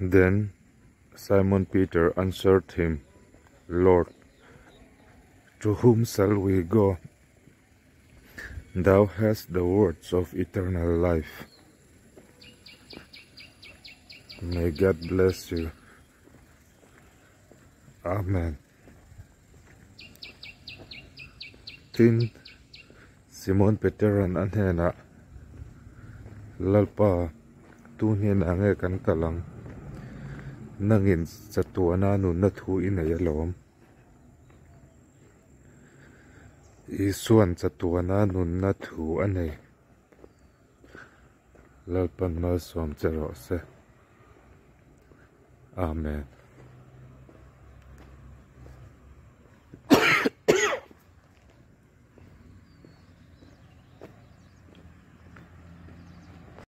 Then Simon Peter answered him, Lord, to whom shall we go? Thou hast the words of eternal life. May God bless you. Amen. Tin, Simon Peteran a hnenah, Lalpa, tu hnenah nge kan kal ang? Nangin chatuana nunna thu i nei alawm. Isuan chatuana nunna thu a nei. Lalpan malsawm che rawh se. Amen.